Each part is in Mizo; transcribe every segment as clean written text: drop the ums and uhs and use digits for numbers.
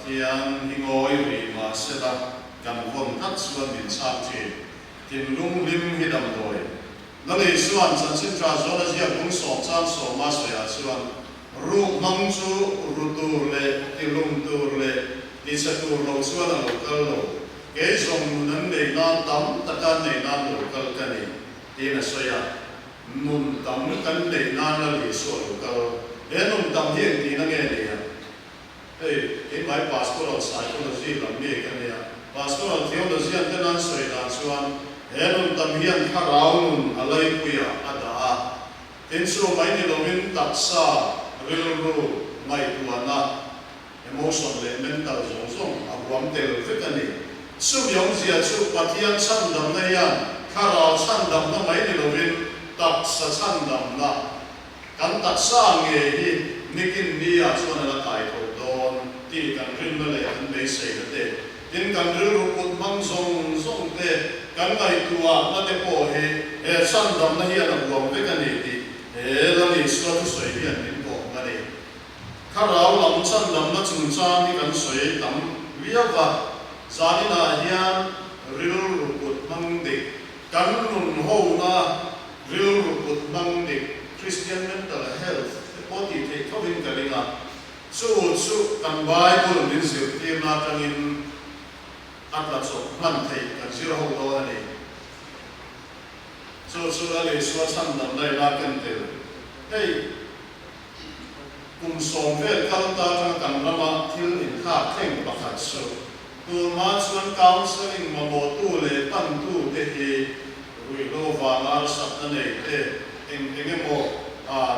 Pathian hi ngawi rih mah sela kan vawn tlat chuan min chhang thin. Thinlung hlim hi damdawi. Lali chuan chanchin tha zawn a ziak bung sawm chang sawma sawiah chuan ruk hmang chu ru tur leh tihlum tur leh tichhe tur lo chuan a lo kal lo. Kei zawng nun an nei nan tam taka nei nan lo kal ka ni, tiin a sawi a. Nun tam kan neih nan Lal Isua lo kal. He nun tam hi engtihna nge ni a? Hei, keimah hi pastoral psychology lam mi ka nia. Pastoral theologian te nan sawi dan chuan he nun tam hian thlarau nun a laipuiah a dah a. Tin chu mai ni lovin taksa, rilru, ngaihtuahna, emotion leh mental zawng zawng a huam tel vek a ni. Chumi awmzia chu Pathian chhandamna hian thlarau chhandamna mai ni lovin taksa chhandamna, kan taksa ngei hi nikin nia chuan a la kai tho dawn tih kan rinna leh kan beiseina te, tin kan rilru put hmang zawng zawng te, kan ngaihtuahna te pawh hi he chhandamna hian a huam vek a ni tih he Lal Isua thusawi hian min kawhhmuh a ni. Thlarau lam chandamna chungchang hi kan sawi tam viau va, zaninah hian rilru kut hmang dik, kan nun hona rilru kut hmang dik, Christian mental health te pawh tih theih thovin ka ring a, chu chu kan Bible min zirtirna atangin a tla chawp hman theih kan zir ho dawn a ni. Chu chu Lal Isua chhandamna ila ken tel. Hei. Kum sawm vel kal ta atanga kan rama thil inthlak thleng pakhat chu tunhma chuan counselling mamawhtu leh pantu te hi ruihhlo vanga harsatna nei te, eng eng emaw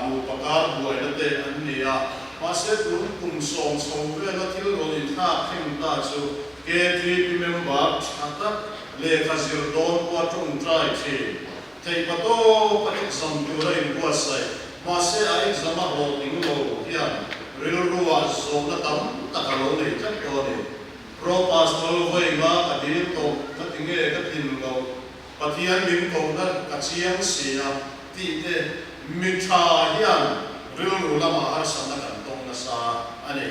nupa kar buaina te an ni a. Mahse tun kum sawm chho vela thil rawn inthlak thleng ta chu KTP member tha tak lehkha zir dawn pawha tawngtai thin. Theihpa tawp a exam tur a inbuatsaih, mahse a exam a hlawhtling lo hian rilruah zawhna tam tak a lo nei tlat tawh a ni. Pro Pastor vawi nga ka dil tawh, ka ti nge ka tlin loh, Pathian min kohna ka chiang si a tih te mi tha hian rilru lamah harsatna kan tawng nasa a ni.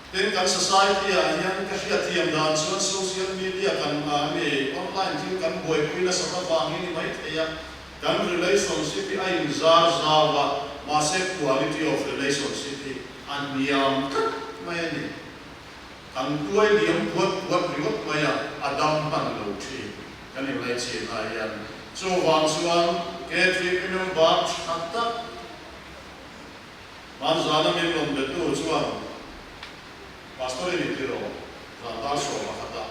Tin, kan society ah hian ka hriatthiam dan chuan social media kan ngah mi, online thil kan buaipui nasat avangin i mai thei a, kan relationship hi a inzar zau a, mahse quality of relationship hi a hniam tlat mai a ni. Kan tuai liam puat puat ringawt mai a, a dam hman lo thin kan inlaichin ah hian. Chuvang chuan KTP member tha tak, Hmanzana min rawn betu chuan Pastor i ni tiraw? Zan dar sawm a khat a.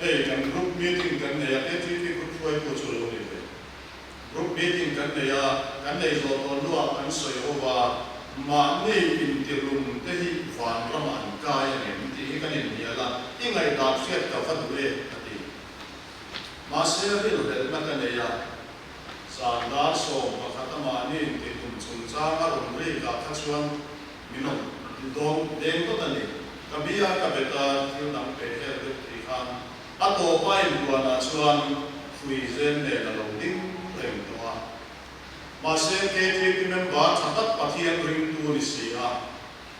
Hei kan group meeting kan nei a, KTP group hruaitu chu lo ni ve. Group meeting kan nei a, kan nei zawh tawh hnuah kan sawi ho va, mahni intihlum te hi vanram an kai a ngem tih hi kan inhnial a, i ngaihdan hriat ka va duh e a ti. Mahse rilhlelhna ka nei a. Zan dar 11 a mahni intihtum chungchang a rawn rik ah kha chuan min awm dawn deng dawt a ni. Ka bia ka bet a, thil dang pe hel deuh thei khan a tawp a inbuan ah chuan hrui zem nen a lo ding reng tawh a. Mahse KTP member tha tak Pathian ringtu ni si a,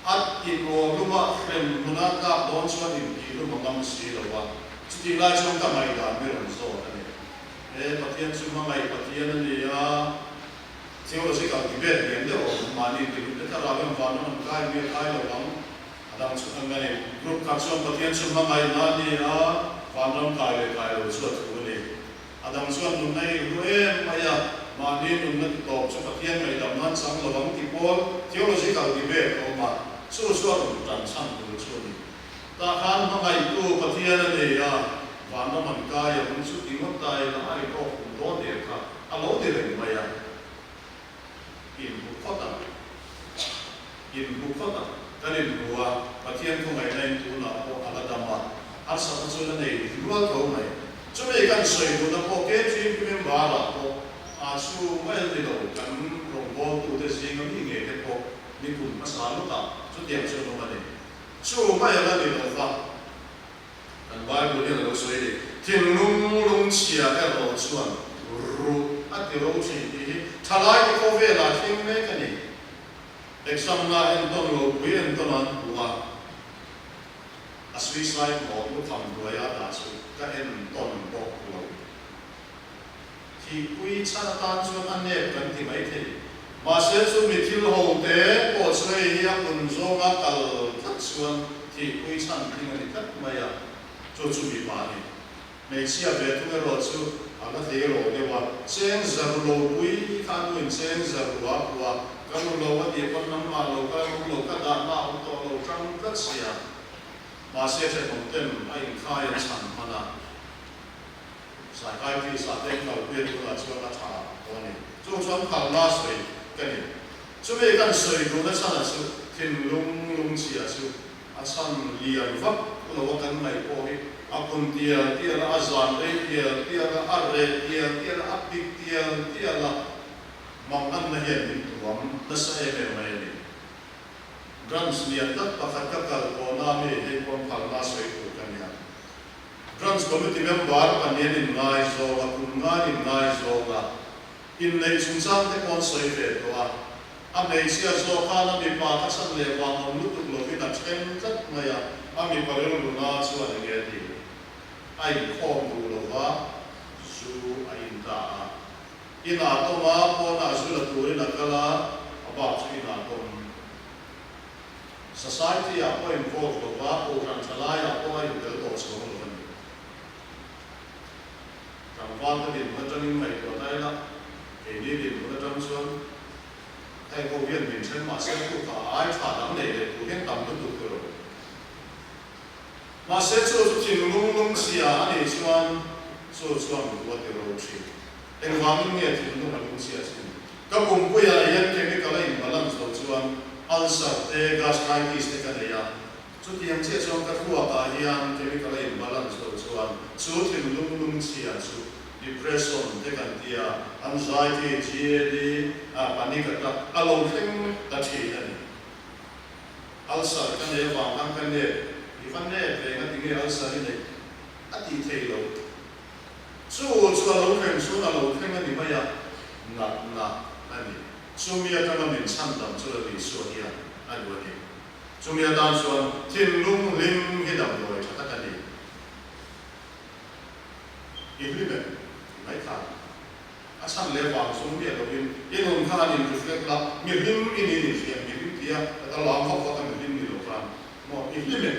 a inawm luma hrem hmuna tlak dawn chuan intih lum a ngam si lo a, chutih lai chuan ka ngaihdan mi rawn zawt a ni. He Pathian chu hmangaih Pathian a ni a, theological debate lian deuh a awm. Mahni inti lut te thlarau hian vanram an kai nge kai lo ang? A dang chu kan ngani. Group khat chuan Pathian chu hmangaihna a ni a, vanram kai leh kai lo chu a thu a ni. A dang chuan nunna i hlu em mai a, mahni nunna ti tawp chu Pathian ngaihdam nan chang lo ang ti pawl theological debate a awm a, chu chu a rawn tan chhan tur chu a ni. Tah khan hmangaihtu Pathian a nei a, vanram an kai ang chu ti ngawt ta ila a ri tawk kum dawn der kha a lo ti reng mai a. Inhmu phawt ang. Inhmu phawt ang. Kan inhmu a, Pathian khawngaihna in tunah pawh a la dam a, harsatna chu la nei rual tho mai. Chumi kan sawi duhna pawh KTP member-ah pawh a chu mai a ni lo, kan rawngbawltute zinga mi ngei te pawh ni kum hmasa lawkah chutiang chu an awm a ni. Chu mai a la ni lo va, kan Bible hian a lo sawi ni. Thinlung lungchhia erawh chuan ruh a ti ro thin tih hi thalai te khawvelah thleng mek a ni. Exam-na entawn lo pui entawn an hmu a. suicide note lukham hnuaia dah chu ka entawn bawk lo. Thihpui chhan atan chuan a nep kan ti mai thei. Mahse chu mi thil ho te pawh chu hei hi a kun zawnga kal tlat chuan thihpui chhan tling a ni tlat mai a, chu chu mipa a ni. Hmeichhia ve thung erawh chu a la thei rawh deuh a, cheng za ru lo pui kha a nuin cheng za ru a phu a, ka ru lo a tih pawn nangmah lo ka ru lo ka dahna a awm tawh lo tang tlat sia. Mahse thenawm ten a inkhai an chhan hman a. Psychiatrist ah te an kalpui a tunah chuan a tha tawh a ni. Chung chuan phalna sawi ka ni. Chumi kan sawi duhna chhanah chu thinlung lungchhia chu a chhan lian vak lo a kan ngaih pawh hi a kun tial tial a, a zan rei tial tial a, a reh tial tial a, a pik tial tial a, manganna hian min tuam nasa em em mai a ni. Branch lian tak pakhat ka kal tawhna ami hei pawn phalna sawi tur ka nia. Branch Committee member pahnih an inngaizawng a, kum nga an inngaizawng a, inneih chungchang te pawh an sawi ve tawh a. A hmeichhia zawk khan a mipa ka chhan leh vang awm lutuk lovin a then tlat mai a, a mipa rilru na chuan enge a ti? A inkhawm duh lova zu a in ta a. Inah tawm a, pawnah zu la turin a kal a, a bak chu inah tawm. Society ah pawh involve lo va, Kohhran tha lai ah pawh a intel tawh chhawng lo a ni. Tlangval te dinhmun atangin ngaihtuah ta ila, keini dinhmun atang chuan heng ho hian min then mahse tukah ai tha dang nei leh tur hian tam lutuk tur a awm. Mahse chu chu thinlung lungchhia a nih chuan chu chuan ruat i ro thin. Engvangin nge thinlung a lungchhia thin? Ka pumpuiah hian chemical a in-balance loh chuan ulcer te, gastritis te ka nei a. Chutiang chiah chuan ka thluakah hian chemical a in-balance loh chuan chu thinlung lungchhia chu depression te kan ti a, anxiety, GAD, panic attack a lo thleng ta thin a ni. Ulcer ka nei avang khan ka nep, i va nep ve nga tinge ulcer i neih a tih theih loh. Chu chu a lo thleng chuan a lo thleng a ni mai a, natna a ni. Chumi atanga min chhandam chu la Isua hian a duh a ni. Chumi atan chuan thinlung hlim hi damdawi tha tak a ni. I hlim em? Ti mai khan. A chhan leh vang chu miah lovin i nun kha han in reflect la, mi hlim i ni ni hriat mi hlim tia ka ta lam vak vak a mi hlim ni lo khan maw i hlim em?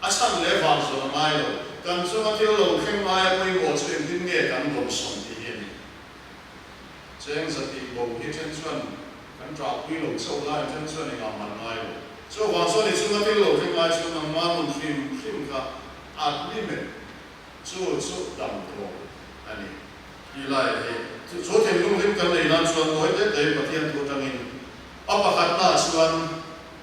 A chhan leh vang zawn a ngai lo, kan chunga thil lo thleng aia pawimawh chu engtin nge kan dawnsawm tih hi a ni. Cheng zatih bo hi then chuan kan ṭahpui lo chauh lai then chuan engah man ngai lo. Chuvang chuan i chunga thil lo thleng ai chuan nangma nun hrim hrim kha a hlim em? Chu chu damdawi a ni. Ti lai hi chu chu thinlung hlim kan nei nan chuan tawi te te Pathian thu atangin a pakhatna chuan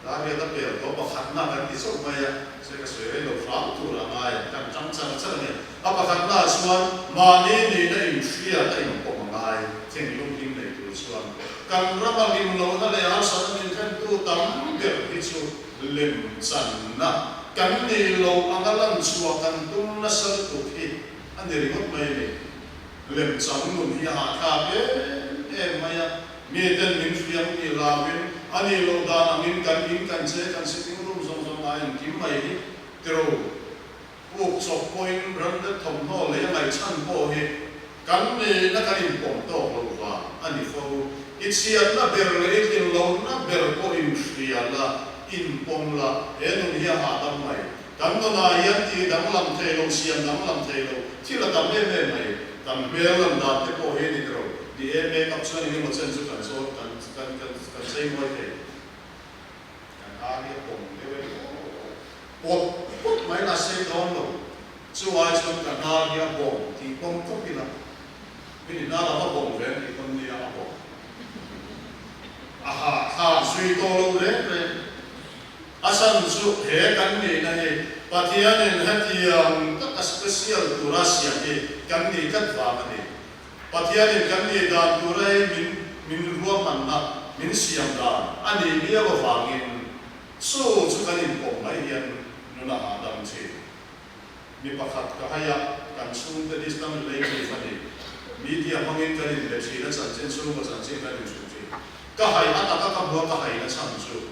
Dariat a pel tawh pakhatna kan ti chauh mai a, se ka sawi rei lo hram tur a ngai ang kan tang char char a ni. A pakhatna chuan mahni nihna inhriat a inpawm a ngai thinlung hlim nei tur chuan kan rama hlim lohna leh harsatna min thlentu tam ber hi chu lem channa kan nih loh anga lan chhuah kan tum nasa lutuk hi a ni ringawt mai a ni. Lem chang nun hi a hahthlak em em mai a, miten min hriam tih hlauin a nih loh dan angin kan in kan che kan sitting room zawng zawng a engkim mai hi tiro puk chawp pawhin branded thawmhnaw lei a ngaihchhan pawh hi kan nihna kan inpawm tawk loh vang a ni fo. I chhiatna ber leh i tlin lohna ber pawh inhria la, inpawm la, he nun hi a hahdam mai. Kan nunah hian tih danglam thei lo, siam danglam thei lo, thil a tam em em mai. Kan hmel lan dan te pawh hi a ni tiro. Ni e, make up chuan eng emaw chen chu kan chaw, kan, kan, kan, kan chei mawi thei. Kan ar hi a pawm deuh em aw. Pawt pawt mai la sei dawn lo. Chu ai chuan ka hnar hi a bawm tih pawm khawp ila. Min i hnar a va bawm ve tih pawn nia a bawm. A hahthlak zui tawh lo reng reng. A chhan chu he kan nihna hi Pathianin hetiang taka special tura siam hi kan nih tlat vang a ni. Pathianin kan nih dan tura hi min min ruahmanna, min siam dan a nih miau avangin chu chu kan inpawm mai hian nun a hahdam thin. Mi pakhat ka hai a, kan chhungte distant relative a ni. Media hmangin kan inbe thin a, chanchin chhungkaw chanchin kan inhrilh thin. Ka hai a taka ka hmua ka haina chhan chu.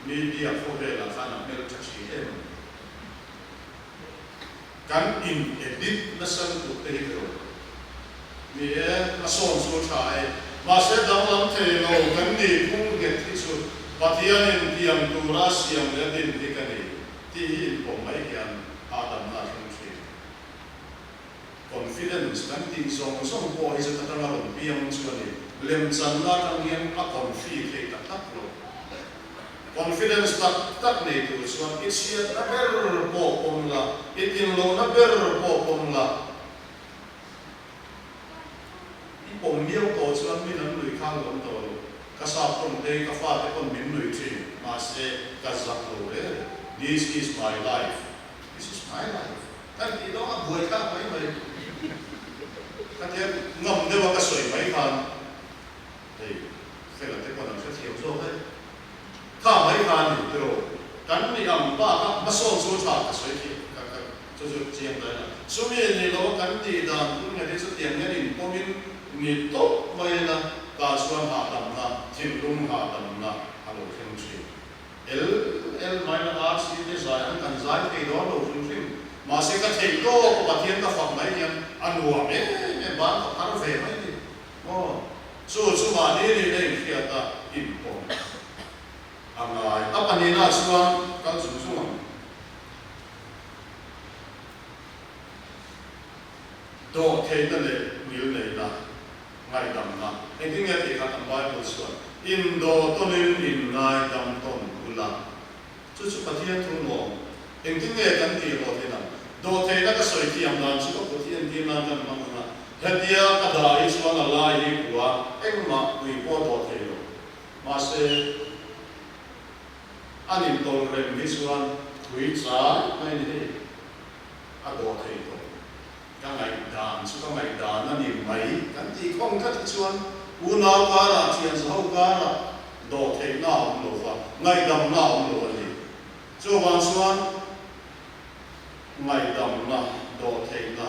Media khawvelah khan a hmeltha thin em a ni. Kan in edit nasa lutuk te hi ka rawn ni e, a sawn chu a tha e. Mahse danglam thei lo kan ni phung nghet hi chu Pathianin tiang tura siam leh a din hi ka ni tih hi inpawm mai hian hahdamna a thleng thin. Confidence kan tih zawng zawng pawh hi chu ta tanga rawn piang chu a ni. Lemchanna atang hian a confi thei tak tak lo. Confidence tak tak nei tur chuan i chhiatna ber pawh pawm la, i tinlohna ber pawh pawm la. I pawm miau tawh chuan min an nui kha lawm tawh lo. Ka sap pawn te ka fate pawn min nui thin, mahse ka zak lo reng reng. This is my life, this is my life kan tih dawn a buai thlak mai mai. Khatia ngam deuh a ka sawi mai khan hei fela te pawn an hrethiam zawk e. Kha mai kha a ni tiraw? Kan ni ang bak a hmasawn chu tha ka sawi thiam ka ka chu chu chiang dai la. Chumi ni lo a kan tih dan tur nghet hi chutiang hian inpawmin ni tawp mai ila tah chuan hahdamna, thinlung hahdamna a lo thleng thin. El el mai la RC te zai ang kan zai thei dawn lo hrim hrim. Mahse ka theih tawp a Pathian ka fak mai hian a nuam em em ban ka phar ve mai ni. Aw, chu chu mahni nihna inhriat a inpawm a ngai. A pahnihna chuan kal zung zung ang. Dawh theihna leh ngil neihna, ngaihdamna. Engtin nge tih kha kan Bible chuan, Indawh tawnin inngaidam tawn ula. Chu chu Pathian thu nuam. Engtin nge kan tih hlawh theih ang? Dawhtheihna ka sawi thiam dan chu ka kut hi entir nan kan hmang ang a, hetia ka dah hi chuan a lai hi kua engmah pui pawh dawh thei lo. Mahse, an intawlh reng hi chuan pui chai mai ni hei, a dawh thei tawh. Ka ngaihdan chu ka ngaihdan a ni mai kan tih khawng tlat hi chuan unau karah, thianzaho karah dawhtheihna a awm lo va, ngaihdamna a awm lo a ni. Chuvang chuan ngaihdamna, dawhtheihna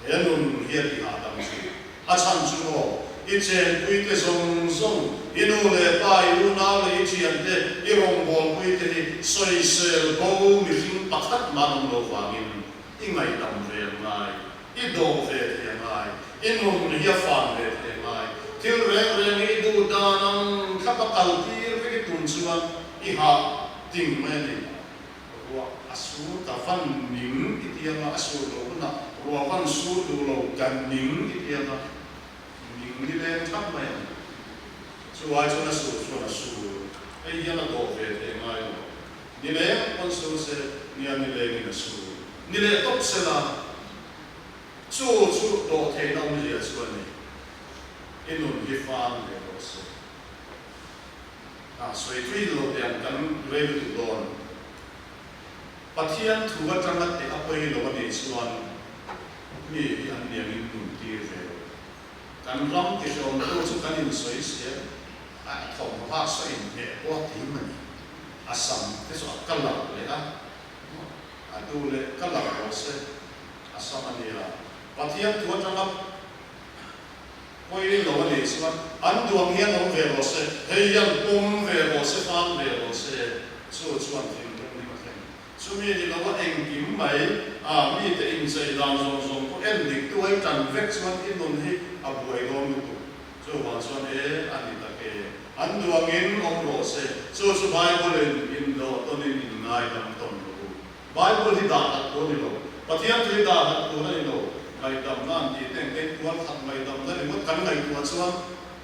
he nun hi a ti hahdam thin. A chhan chu maw, i chenpuite zawng zawng, i nu leh pa, i unau leh i thiante, i rawngbawlpuite hi sawisel bo mihring pakhat mah an awm lo vangin I ngaihdam ve a ngai, i dawh ve thei a ngai, i nun hi a fan ve thei a ngai. Thil reng reng hi i duh dan ang thlapa kal tir vek i tum chuan i hah ting mai a ni. Ruah a sur ka van ning i ti anga, a sur loh hunah ruah van sur duh lo kan ning i ti anga, ning ni leng thap mai a ni. Chu ai chuan a sur chuan a sur, hei hian a dawh ve thei a ngai lo. Ni leng pawn sur se, nia ni lengin a sur. Ni leh tawp se la, chu chu dawh theihna awmzia chu a ni. I nun hi fang ve rawh se. A sawi tui lo teh ang kan rei lutuk dawn. Pathian thu atanga teh a pawi lo a nih chuan mi hi an niangin nun tir ve lo. Kan ram tihrawmtu chu kan insawi sia, a thawmhnaw hak saw inhmeh pawh a tim a ni. A sam te chu a colour leh a, a duh leh colour rawh se, a sam a nia. Pathian thu atanga pawi lo a nih chuan an duang hian awm ve rawh se, hei hian pawm ve rawh se, fan ve rawh se, chu chuan thinlung hlim a thleng. Chumi ni lo a engkim mai a mite inchei dan zawng zawng pawh en dik tu ai tan vek chuan i nun hi a buai dawn lutuk. Chuvang chuan e a ni tak e. An duangin awm rawh se. Chu chu Bible in indawh tawnin in ngaidam tawn rawh u. Bible hi dah hlat tur a ni lo. Pathian thu hi dah hlat tur a ni lo. Ngaihdamna an tih te engte tual khat ngaihdamna ringawt kan ngaihtuah chuan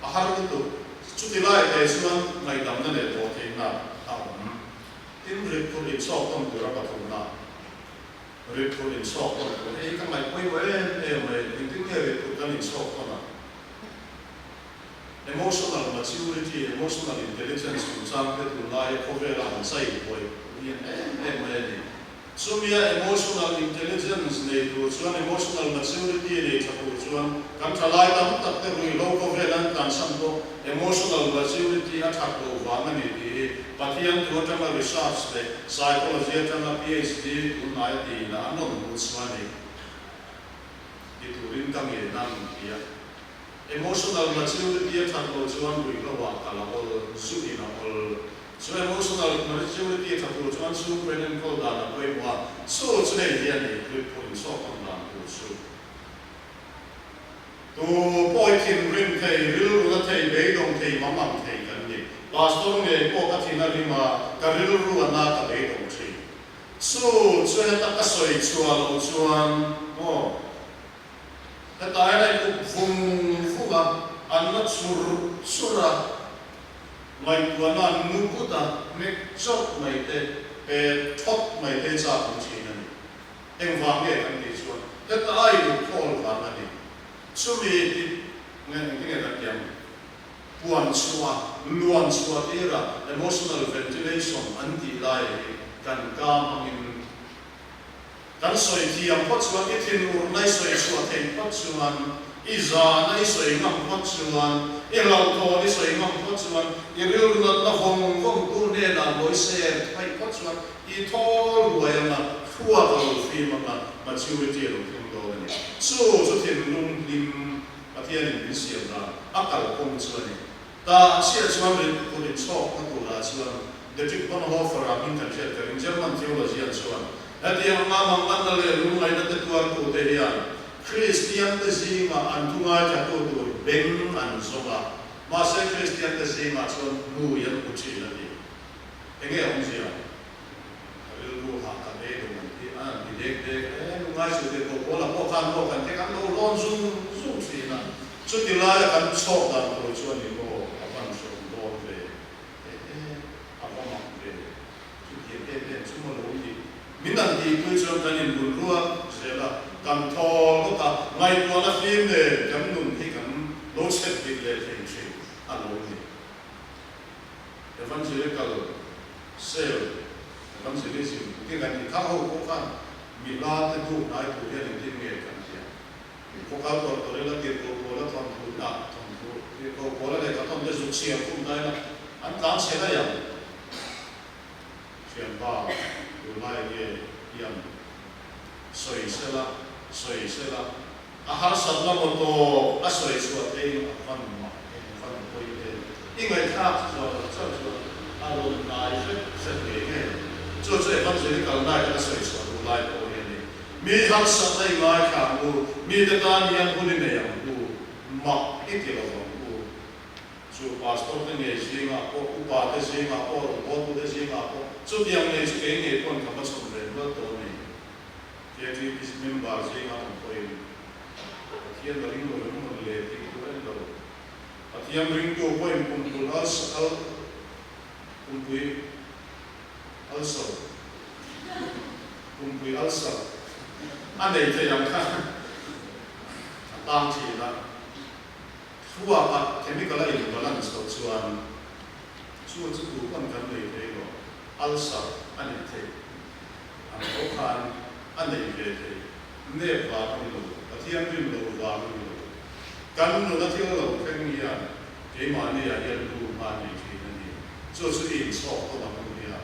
a har lutuk. Chuti lai te chuan ngaihdamna leh dawhtheihna a awm. Tin, ritphurh inchhawk tawn tura pathumna, ritphurh inchhawk tawn tur hei hi ka ngaih pawimawh em em mai, engtin nge ritphurh kan inchhawk tawn ang? Emotional maturity, emotional intelligence chungchang te tunlaia khawvela han chai buai lian em em mai a ni. Chumia emotional intelligence nei tur chuan, emotional maturity nei tha tur chuan kan thalai tam tak te ruihhlo khawvel an tlansan pawh emotional maturity a that loh vang a ni tih hi Pathian thu atanga research leh psychology atanga PhD tunhnai a tiin an rawn hmuh chhuah a ni ti turin ka ngen a ni ti a. Emotional maturity a that loh chuan ruihhlo ah kal a awl, zu in a awl. Chu emotional maturity tha tur chuan chhungkaw inenkawl dan a pawimawh a, chu chu hei hi a ni, ritphur inchhawk awm dan tur chu. Tu pawh i thinrim thei, rilru na thei, beidawng thei, mam ang thei kan ni. Pastor ngei pawh ka thin a rim a, ka rilru a na ka beidawng thin. Chu chu heta ka sawi chhuah loh chuan maw? Hetah hian a in up vung vung a, an la chur chur a, ngaihtuahna an nu put a, hnek chawrh mai te, pet thawt mai te chak awm thin a ni. Engvang nge kan tih chuan heta a in up khawl vang a ni. Chumi ti nge engtin nge kan ti ang? Puan chhuah, luan chhuah tira emotional ventilation an tih lai hi kan ka hmangin Kan sawi thiam phawt chuan, i thinurna i sawi chhuah theih phawt chuan, i zahna i sawi ngam phawt chuan, i hlauhthawn i sawi ngam phawt chuan, i rilru natna vawng vawngtu hnenah mawi ser theih phawt chuan i thawl ruai anga thluak a lo fim anga maturity a lo thleng dawn a ni. Chu chu thinlung hlim Pathianin min siam dan a kalkawng chu a ni. Tah chiah chuan rit kut inchhawkna turah chuan Dietrich Bonhoeffer-a hming kan hriat ka ring. German theologian chuan hetiang anga manganna leh lungngaihna te tuartute hian Kristiante zingah an thu ngaithlatu tur beng an zawng a, mahse Kristiante zingah chuan hmui an hmu thin a ti. Enge awmzia? Ka rilru hah ka beidawng an ti a, an ti dek dek e, lungngai chu tirhkoh Paula pawh khan maw kan te kan lo lawn zung zung thin a, chuti laia kan chhawk dan tur chu a ni maw, a van hreawm dawn ve, e e, a va mak ve, chutiang em em chu maw lo ni, min an tihpui chuan kan inbun ruak zel a, kan thawl bawk a, ngaihtuahna fim nen kan nun hi kan lo chhet dik leh thei thin a lo ni. Evangelical Cell Evangelism engtin kan tih kha ho pawh khan mi hla te hnuk hnai tur hian engtin nge kan tih ang? Khaw kal tawrh tawrh ila tirhkoh pawl a thawnthu ah thawnthu tirhkoh pawl a lehkha thawn te zuk chhiar khum ta ila an tlan chhe daih ang. Thianpa tunlai nge hian sawi sela sawi sela A harsatna maw tawp a sawi chhuah theiin a van mah em van pawi em. I ngaihthlak chhuah loh chauh chuan a rawn hnai hret hret ngei ngei ang. Chu chu Evangelical night a ka sawi chhuah duh lai pawh hi a ni. Mi harsatna i ngaithla ang u, mite tan hian hun i nei ang u, mak i ti lo vang u. Chu pastor te ngei zingah pawh, upa te zingah pawh, rawngbawltute zingah pawh chutiang nei chu kei ngei pawn ka va chhawn ve nual tawh a ni. KTPC member zinga awm pawhin Pathian a ring lo em mawn le tih tur a ni lo. Pathian ringtu pawhin pumpui al pumpui ulcer pumpui ulcer a nei thei ang kha a tang thin a. Thluaka chemical a in balance loh chuan chu chu tu pawn kan nei thei lo, ulcer a nei thei. Ang tho khan a nei ve thei. Nep vang a ni lo, Pathian rin lo vang a ni lo. Kan nuna thil lo thleng hian keimahni ah hian lu hma nei thin a ni. Chu chu i inchhawk tawn ang u nia.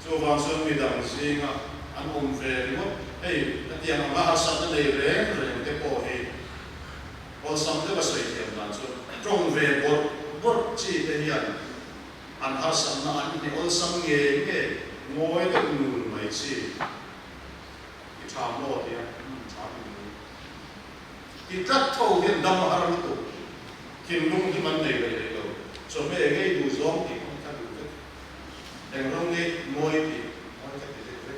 Chuvang chuan midang zinga an awm ve ringawt, hei hetiang anga harsatna nei reng reng te pawh hi awlsam deuha sawi thiam dan chu tawng ve bawrh bawrh chi te hian An harsatna an hne awlsam ngei ngei ngawi deuh nul mai chi. I tha maw tia umm tha ni mai. Ti tlat tho hian dam a har lutuk. Thinlung hi man nei rei rei lo. Chawhmeh ngei duh zawng tih pawn ka duh vek. Eng rawng ngei mawi tih mawi ka ti deuh vek.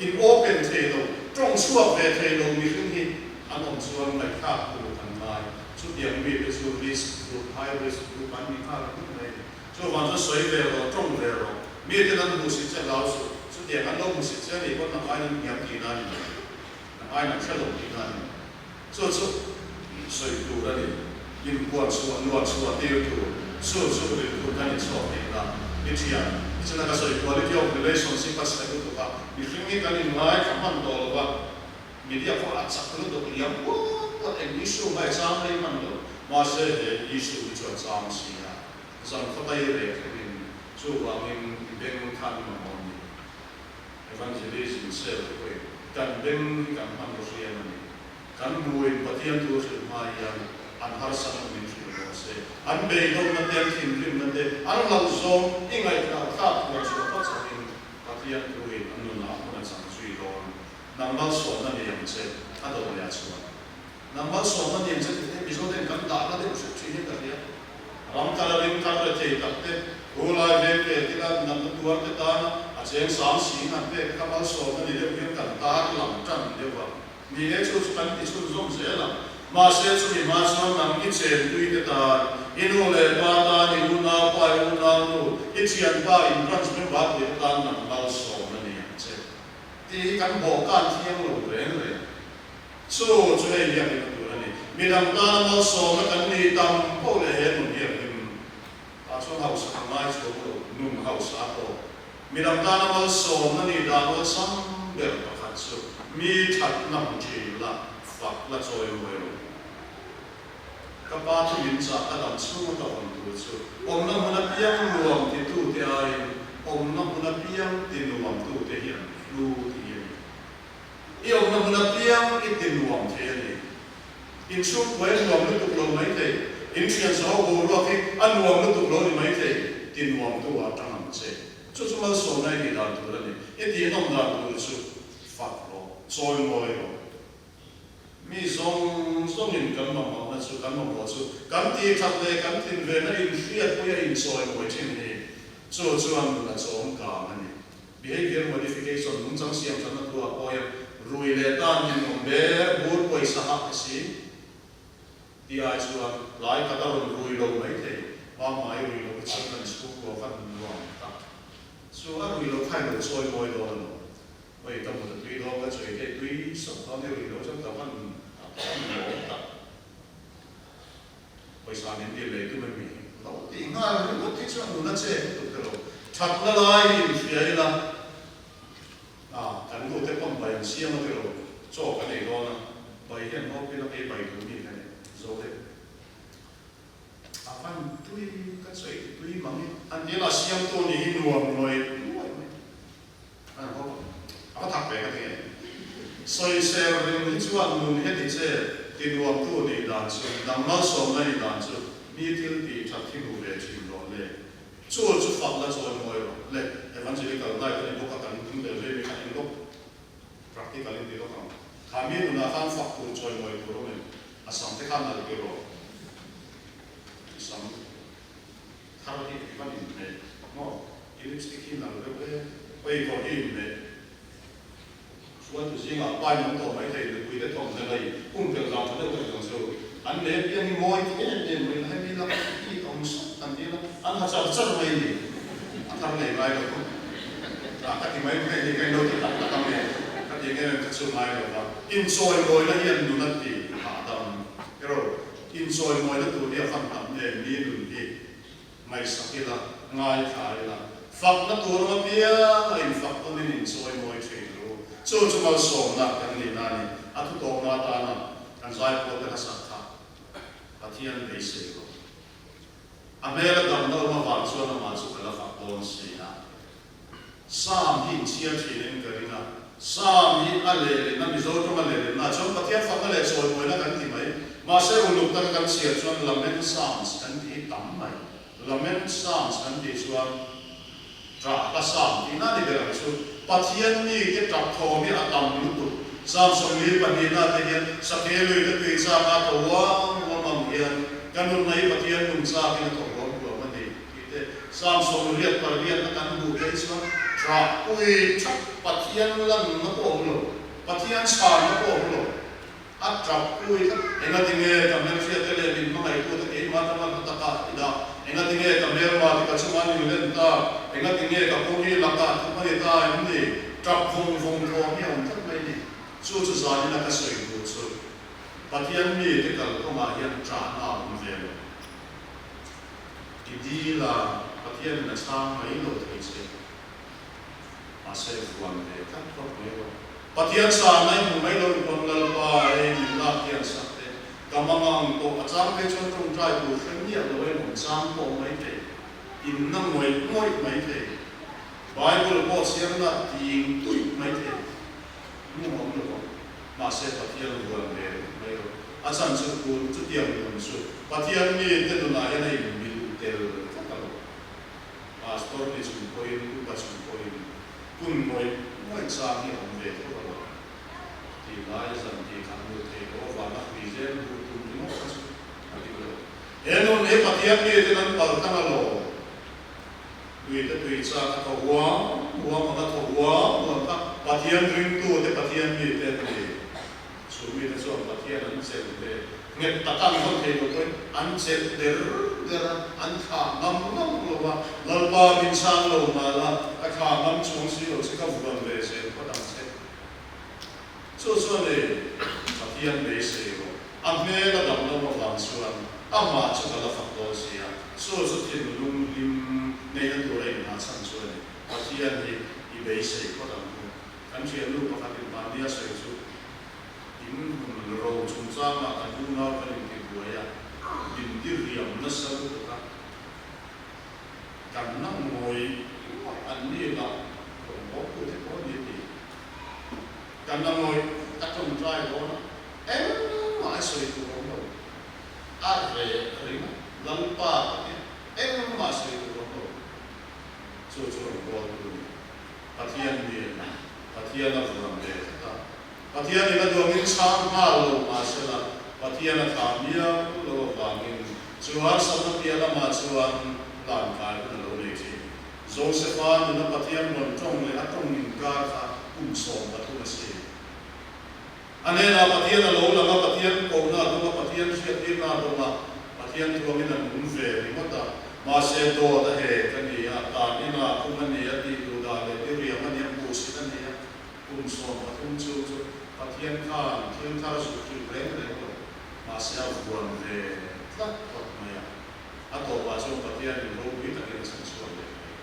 In open thei lo, tawng chhuak ve thei lo mihring hi an awm chuan ngaihthlak tur kan ngai. Chutiang mite chu risk group, high risk group an ni nghal ringawt mai a ni. Chuvang chu sawi ve rawh, tawng ve rawh. Mite an hmuhsit che hlau suh. Chutiang an lo hmuhsit che a nih pawn nang aiin an hniam tihna a ni lo. Nang aiin an hre lo tihna a ni lo. Chu chu sawi tur a ni. Inpuan chhuah, nuan chhuah tir tur. Chu chu rilru kan inchhawk tihna i thian. Tichuan ka sawi quality of relationship a chhe lutuk a, mihring hi kan inngaithla hman tawh lo va. Media pawh a chak lutuk liam puat puat eng issue mai chang rei hman lo. Mahse he issue hi chu a chang si a, zan khawtai rek thlengin chuvangin i beng than mamawh a ni. Evangelism sel te pawhin kan beng hi kan hman ru hriam a ni. Kan hmuin Pathian thu hrilh hma hian an harsatna min hrilh dawn. rawh se. An beidawnna te, an thinrimna te, an hlauhzawng i ngaihthah thlak thuah chhuah phawt chauhin Pathian thuin an nunah hmun a chang zui dawn. Nang malsawmna ni ang che, a dawt leh a chhuah. Nang malsawmna ni ang che tih te Mizo ten kan dahna deuh hret thin hian ka hria. Ram kal a ring kal rethei tak te, hu lai veng ve tila natna tuar te tana a cheng sang sing han pek te kha malsawmna ni deuh hian kan tar lang tan deuh a. Ni e, chu chu kan ti chhunzawm zel ang. Mahse, chumi hma chuan nang i chengpui te tan, i nu leh pa tan, i unau pa, i unau nu, i thianpa, in branch member pui te tan nang malsawmna ni ang che. Tih hi kan bawhkan thiang lo reng reng. Chu chu hei hi a hlim tur a ni. Midang tana malsawmna kan nih tam poh leh he nun hi a hlim. Tah chuan hausa ka ngai chuang lo, nun hausa a tawk. Midang tana malsawmna nih dan awlsam ber pakhat chu mi thatna hmu thin la, fak la chawi mawi lo. Ka pa chu min chah ka dam chhunga ka awm tur chu awmna hmun apiang nuam titute aiin awmna hmun apiang ti nuamtute hi an hlu tih hi a ni. I awmna hmun apiang i ti nuam thei a ni. In chhungkua i nuam lutuk lo mai thei, in thian saho boruak hi a nuam lutuk lo ni mai thei, ti nuam tu ah tang ang che. Chu chu malsawmna i tih dan tur a ni. I tihnawm dan tur chu fak rawh, chawi mawi rawh. Mi zawng zawngin kan mamawhna chu, kan mamawh chu kan tih that leh kan tlin vena inhriatpui a inchawi mawi thin hi chu chuan a chawm kang a ni. Behavior modification, nungchang siam thatna thu ah pawh hian rui leh tan in awm ber bur pawisa hak ti si ti ai chuan tlai khat a rawn rui lo mai thei, pangngai rui lo hi chuan kan chhungkua khan nuam tak chu a rui lo kha i lo chawi mawi dawn a lo. Oi ka mut a tui dawn ka chawi thei tui sawp dawn i rui lo chuan ka van tak nuam tak. Pawisa min dil lei tum em mi? Lo tih nghal ringawt hi chuan nuna che lutuk te lo thatna lai hi inhria ila, a kan nu te pawn bai an siam a ti lo, chaw kan ei dawn a, bai hian hnawp ila kei bai duh mi ka nei zo deuh. A van tui ka chawi ti tui mang i an ti la siamtu nih hi nuam nuai nuai mai. A va thak ve ka ti nge. Sawisel ring hi chuan nun heti che ti nuamtu nih dan chu, dang malsawmna nih dan chu mi thil tih that hi hmu ve thin rawh le. Chu chu fak la chawi mawi rawh le. Evangelical life a ni bawk a, kan ding ve ve mi kha eng lawk practical in ti lawk ang. Kha mi nunah khan fak tur chawi mawi tur awm em? A sam te khan nalh ti rawh. I sam. Thar hi i van inhmeh maw? I lipstick hi nalh deuh e. Oi kawr hi inhmeh. Hruaitu zingah pai awm tawh mai thei nupui te thawmhnaw lei pumpelh dan tha deuh deuh dang chu an leh piang hi mawi ti em em mai la hemi lak hi awm sawt an dil a an ha char char mai ni a thar nei ngai lo ah ka ti mai mai ni ka inlo ti tak tak ang e ka ti ang em em kha chu ngai lo va inchawi mawina hian nun a ti hahdam erawh Inchawimawina tur hi a fan tam em mi nun hi ngaihsak ila, ngaithla ila, fakna tur awm apiang a infak tawnin inchawimawi thin ru. Chu chu malsawmna kan nihna a ni. A thutawpna atana kan zaipawl te hla sak kha Pathian beisei rawh. A hmel a damna awm avang chuan amah chu ka la fak dawn si a. Psalm hi inchhiar thin in ka ring a, Psalm hi a lehlinna, Mizo tawnga lehlinna ah chuan Pathian fakna leh chawimawina kan ti mai. Mahse uluk taka kan chhiar chuan Lament Psalms kan ti hi tam mai. Lament Psalms kan tih chuan Ṭah hla Psalm tihna a ni ber ang chu. Pathian mite ṭap thawm hi a tam lutuk. Psalm 42 ah te hian Sakei lui ka tui chak a thaw huam huam ang hian ka nunna hi Pathian nung chakin a thaw huam huam a ni. Tih te, Psalm 88 na kan hmuh phei chuan ṭah pui ṭhak Pathian lanna pawh awm lo, Pathian chhanna pawh awm lo, a ṭap pui tlat. Engatinge ka hmelhriatte leh min hmangaihtute keimah atanga hla taka i dah? Engatinge ka hmelma te ka chungah an inlen ta? Engatinge ka kawng hi lakah thup a ni ta em ni? Ṭap vawng vawng thawm hi a awm tlat mai ni. Chu chu zanina ka sawi duh chu Pathian mite kalkawngah hian ṭahna a awm ve lo. I dil a, Pathianin a chhang mai lo thei che. Mahse vuan ve tlat phawt mai rawh. Pathian chhana i hmu mai lo in pawn Lalpa ei min lak hian sak teh. Ka mang ang tawh a chang phei chuan tawngtai tur hre miah lo em awm chang pawh mai thei. In na ngawih ngawih mai thei. Bible pawh chhiarna ting tuih mai thei. Mu awm lo vang. Mahse Pathian vuan ve mai rawh. A chhan chu tun chutiang nun chu Pathian mite nunah hian a inmil tel tlat a lo. Pastor ni chung pawhin, upa chung pawhin kun ngawih ngawih chang hi a awm ve tho a lo. Tih lai zan tih khat mut theih loh avanga hui zel duh tum ringawt kha chu a dik lo. He nun hi Pathian miten an paltlang a lo. Tuite tui chak a thaw huam huam ang a thaw huam huam kha Pathian ringtute Pathian mite an ni. Chu mite chuan Pathian an chelh ve nghet taka an hawn thei lo pawhin an chelh der der a, an thlah ngam ngam lo a, Lalpa min chhang lo mah la, ka thlah ngam chuang si lo che ka vuan ve zel phawt ang che. Chu chuan ei, Pathian beisei rawh. A hmel a dam lo avang chuan amah chu ka la fak dawn si a, chu chu thinlung hlim neihna tur a inhah chhan chu a ni. Pathian hi i beisei phawt ang u. Kan thiannu pakhatin mahnia sawi chu in hmun ro chungchangah kan unau kan intibuai a, min diriam nasa lutuk a. Kan na ngawi ngawih an ni lah rawn bawktute pawh a ni a ti. Kan la ngawi ka tawngtai dawn a, engmah i sawi tur awm lo. A reh ring a, Lalpa ka ti a, engmah sawi tur awm lo. Chu chu rawn kual tu a ni. Pathian mi a ni. Pathian a vuan ve tlat a. Pathian in a duangin chhang nghal lo mahsela, Pathian a thlah miau lo avangin chu harsatna piah lamah chuan lan kai hun a lo nei thin. Josefa nuna Pathian rawn tawng leh a tawng inkar kha kum 13 a si. A hnenah Pathian a lo lang a, Pathian kohna a dawng a, Pathian hriattirna a dawng a, Pathian thuangin a nung ve ringawt a. Mahse dawt a hek a ni a, tan inah kum a ni a, tih duh dah leh diriam a ni a, hmuhsit a ni a. Kum 13 chu chu Pathian khan thil thar zuk hrilh reng reng lo, mahse a vuan ve tlat phawt mai a. A tawpah chuan Pathianin ropui takin a chhan chhuak leh mai.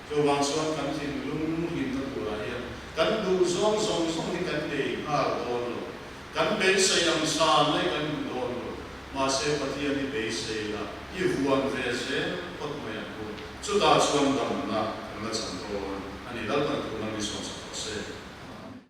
Chuvang chuan kan thinlung hlimna turah hian kan duh zawng zawng zawng hi kan nei nghal dawn lo. Kan beisei ang san mai kan hmu dawn lo. Mahse Pathian i beisei la, i vuan ve zel phawt mai ang u. Chutah chuan damna kan la chan dawn a ni. Lalpan thu man mi sawmsak rawh se.